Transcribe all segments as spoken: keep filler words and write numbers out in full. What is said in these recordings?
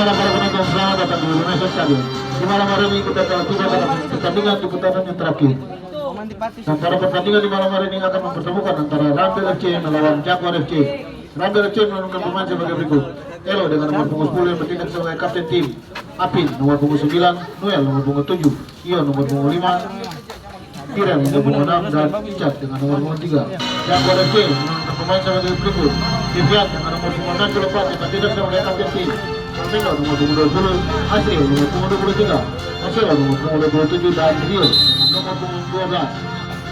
Para penonton, selamat datang di Indonesia Stadium. Di malam hari ini kita telah tiba pada pertandingan di putaran yang terakhir. Dan pada pertandingan di malam hari ini akan mempertemukan antara Randall F C melawan Jaguar F C. Randall F C menurunkan pemain sebagai berikut: Elo dengan nomor punggung sepuluh yang bertindak sebagai kapten tim, Apin nomor punggung sembilan, Noel nomor punggung tujuh, Io nomor punggung lima, Tirel nomor punggung enam, dan Icat dengan nomor punggung tiga. Jaguar F C menurunkan pemain sebagai berikut: Vivian dengan nomor punggung enam puluh empat yang bertindak sebagai kapten tim, Carmelo nomor punggung dua puluh, Asriel nomor punggung dua puluh tiga, Marcelo nomor punggung dua puluh tujuh, dan Rio dengan nomor punggung dua belas.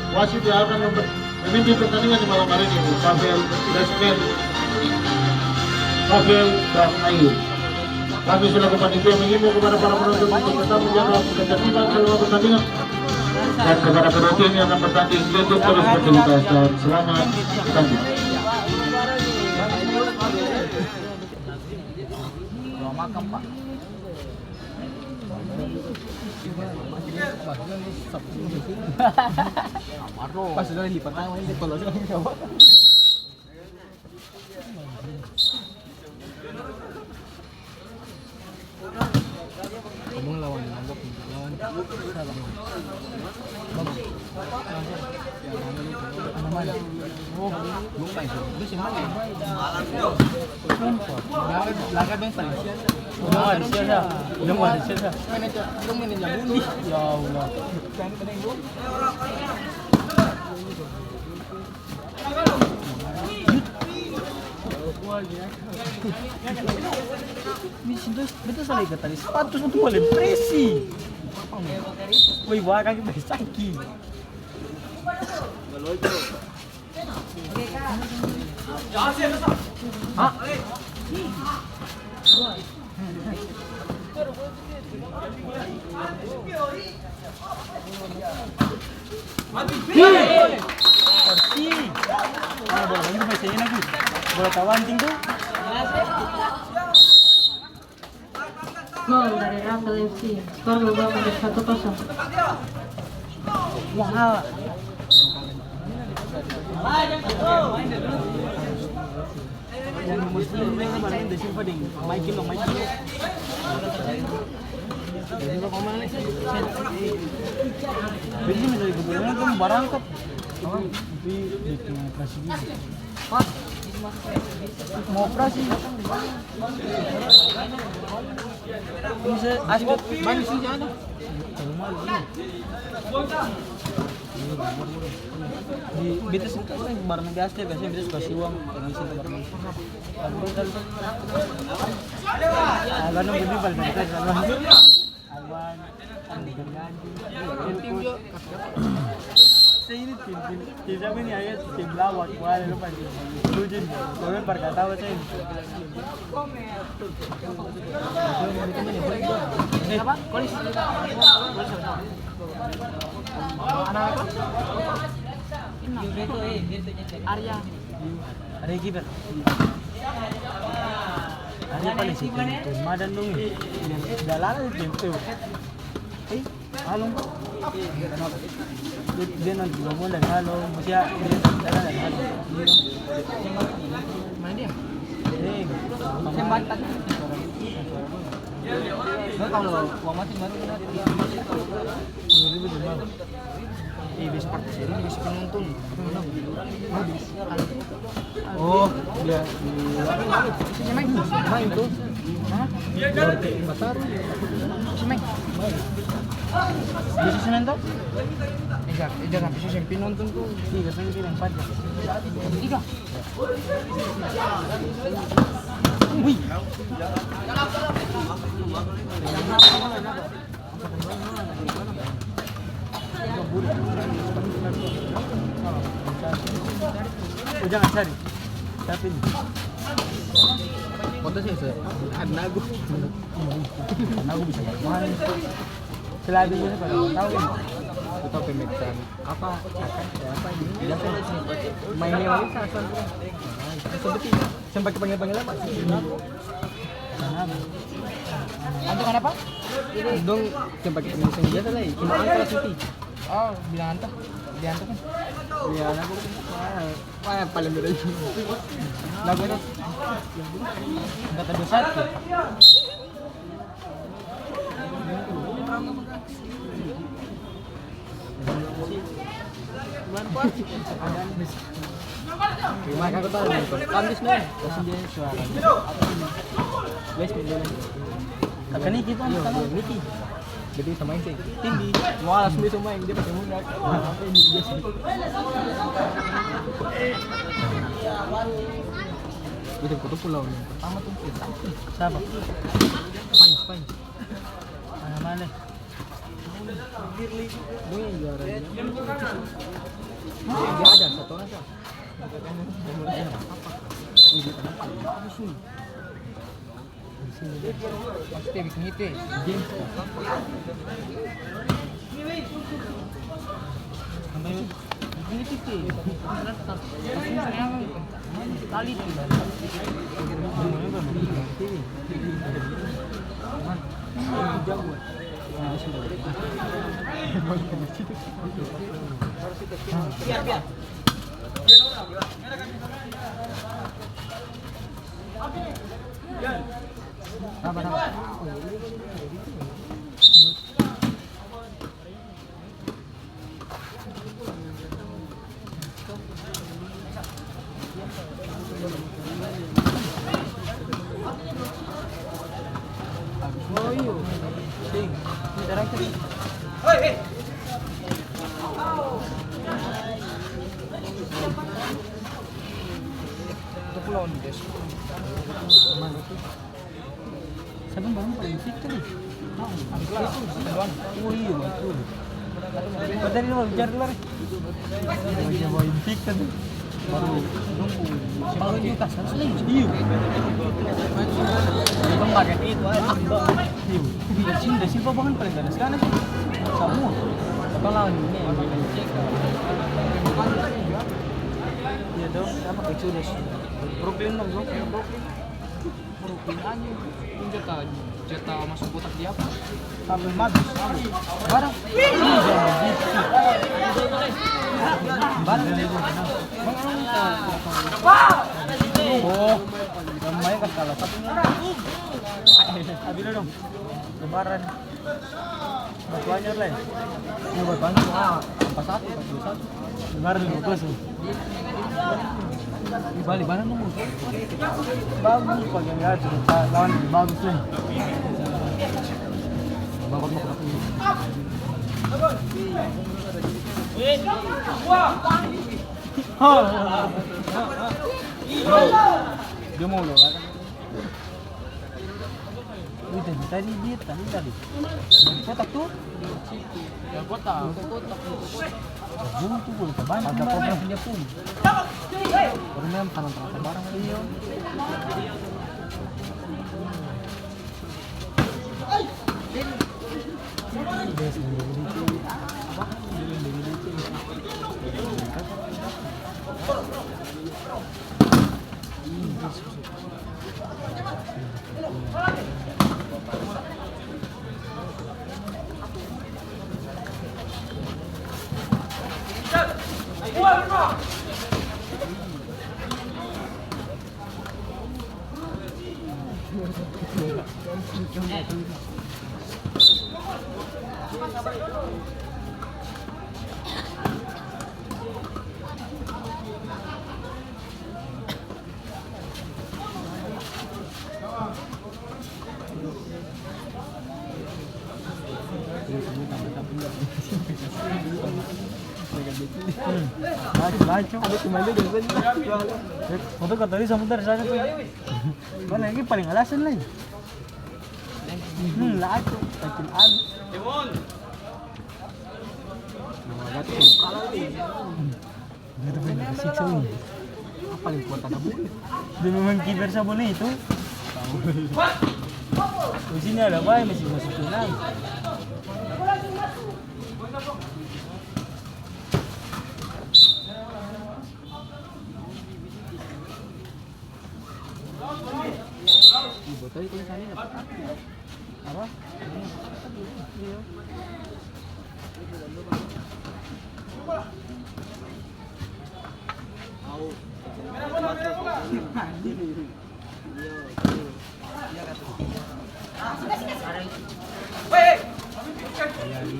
Wasit yang akan memper-, memimpin pertandingan di malam hari ini, Rafael Desmen, Rafael dan Ayu. Kami selaku panitia mengimbau kepada para penonton untuk tetap menjaga ketertiban selama pertandingan, dan kepada kedua tim yang akan bertanding, tuntut terus beraktivitas dan selamat bertanding. Pas sudah lipat tangan, dia tolak. Ngomong lawan anggap lawan. Laga, laga dong paling sial. Dong ada sial, dong ada sial. Manajer, dong manajer bundi. Ya Allah. Ini sintos, beta salah ikat tali sepatu, sepatu paling presi. Woi, wah, kaki paling saki. Hah? Bersih. Nah, bola lagi, masih enak, Gus. Bola tawanting tuh. Gol dari Randall F C. Skor babak satu kosong. Wah. Yang nomor sepuluh ini apa, Ryan Da Silva deng Michael dong, Michael. Jadi, minta ikut barangkat. Itu, itu, itu, operasi gitu. Mau operasi. Bisa, asli, bang, sini ada. Di, beta suka, barang biasa, biasanya beta suka siwang, orang sini barang. Abang dong beli bal-bal, abang. Abang, abang ganti. Saya ini tim, tim, tim siapa ini? Ayo, tim lawak, wah, lupa, tim Rujin. Komen par katawa saya. Arya. Arya Giber. Arya paling seng madan dong. Dalala itu. Eh, halo. Dia, dia nanti juga mau dari halo, maksudnya dia dari halo. Mana dia? Eh, sempat tadi. Nah, kalau uang mati baru kena. Dua ribu lima. Eh, biasa praktis ini, biasa penonton. Oh, dia di main tuh. Hah? Di Pasar. Bisa main? Bisa main tuh? Iya, iya, sampai sih sampai nonton tuh. Iya, biasanya dia yang empat. Tiga. Wih. Oh, jangan cari. Tapi ini. Foto sih, se-, ada lagu. Ada lagu bisa main. Selain itu, saya pada tahu ini. Kita pemeriksaan apa? Apa? Ya, apa ini? Biasa main lewat ini, salah satu. Seperti, sempat panggil-panggil apa? Anto kanapa? Dong seng pake pemain seng biasa lai, cuma Anto City. Oh, bilang Anto. Di Anto kan? Iya, lagu, wah, wah, yang paling beda. Lagu itu. Angkatan dua satu. Kaka Niki tu anak, iya, Niki. Jadi sama yang tinggi. Mau alas dia sama yang dia pakai muna. Apa ini dia sih? Itu kutu pulau ni. Pertama tu. Siapa? Spain, Spain. Mana, mana? Dia yang juara dia. Dia ada satu orang, Kak. Ini dia paling bagus ni. Pasti bikin itu. Dia sampai bikin itu sih. Sekali tuh. Sabun barang paling fix tadi. Oh, iya, batul. Tadi lu bicara dulu, Ri. Iya, bawa infik tadi. Baru nunggu. Baru di tas, harus lagi. Iya. Itu pakai itu, eh. Iya. Iya, sini, dari sini, paling ganas-ganas sih. Sabun. Atau lawan ini, yang bikin cek. Iya, dong. Sama kecil, deh. Brooklyn, dong, Brooklyn. Brooklyn anjing, pung jata, jata masuk kotak di apa? Sampai mati. Barang. Barang. Oh, yang main kas kalah satu. Ambil dong. Lebaran. Batu Anyar lai. Iya, Batu Anyar, ah, empat satu, empat dua satu. Kemarin lima belas, ya. Di Bali, mana nomor? Bagus, bagian dia tuh, lawan bagus, nih. Bagus, bagus. Dia mau lo, kan? Itu tadi dia tadi, tadi. Kotak tuh. Ya, kotak. Kotak. Buntu, buntu. Banyak barang dia pun. Baru memang tanah-tanah barang dia. Baca, baca. Ada cuma dia dari tadi. Foto kata dia samudra di sana tuh. Mana lagi paling alasan lagi? Hmm, lah, aku kacil amat. Nah, baca kalah lagi. Dia tuh banyak siksa ini. Apa yang kuat ada bukit? Dia memang kiper Sabon itu. Di sini ada bae masih masuk final. Ih, buat tadi tulisannya dapat apa? Apa? Iya. Iya, iya. Iya, kan? Weh, weh. Gila,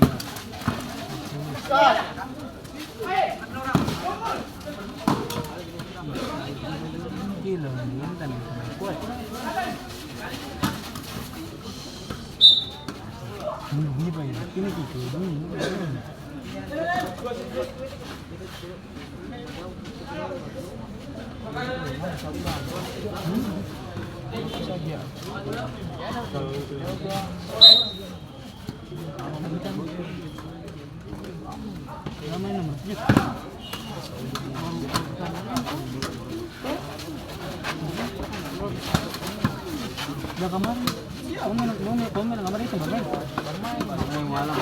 ini kan kuat. Ini, ini, Pak, ini, ini, ini, ini. Udah kamari. Kau main, kau main, kau main kamari itu bermain. Bermain malam.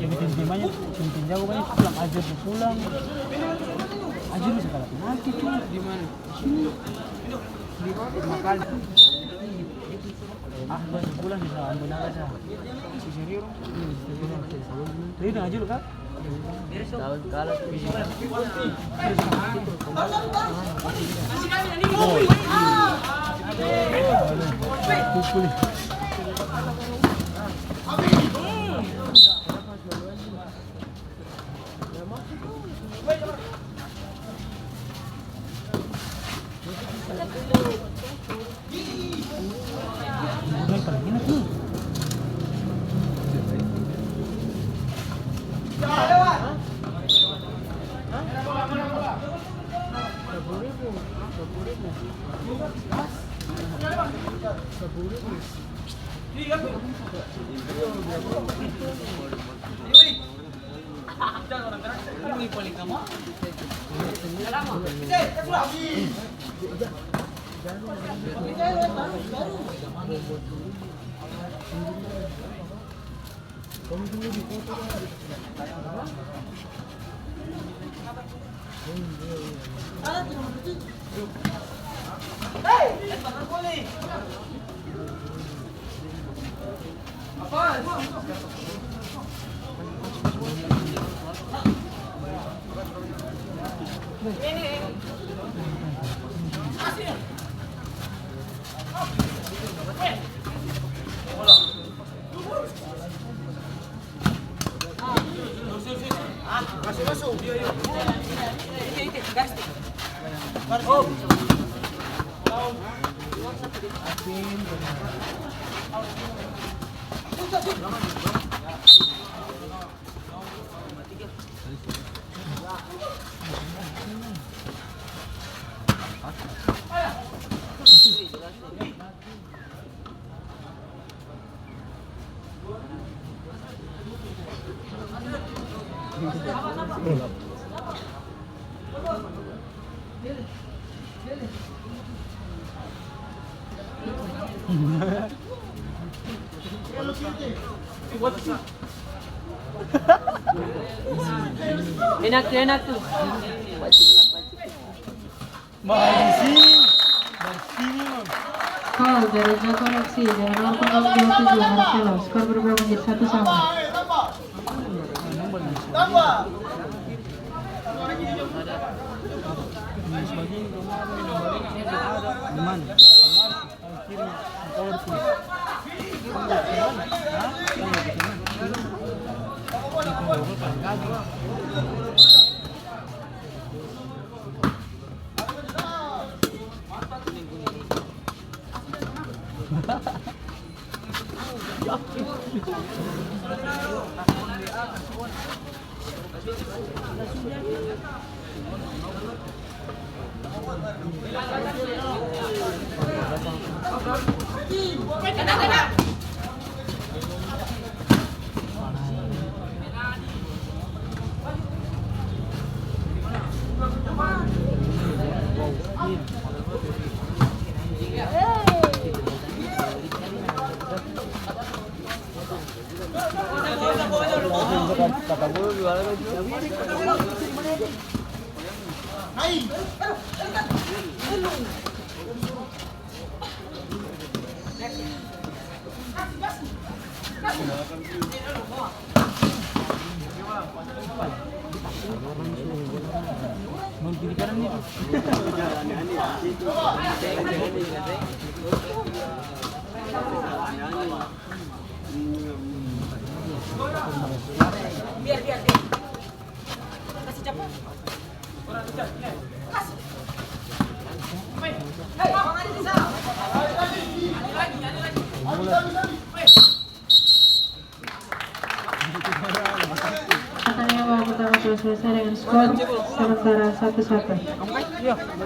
Yang tim-tim banyak, tim-tim jago banyak pulang, Ajul su pulang. Ajul su kala penalti tu. Di mana? Di mana? Lima kali. Ah, su pulang di Ambon Naga sa. Si serius? Serius, Ajul ka? Enak tuh, enak tuh. Barsih, barsih memang. Gol dari Joko Reksi dari nomor punggung dua tujuh, Marcelo. Skor berubah menjadi satu sama. Di mana? Pertandingan babak pertama telah selesai dengan skor sementara satu satu.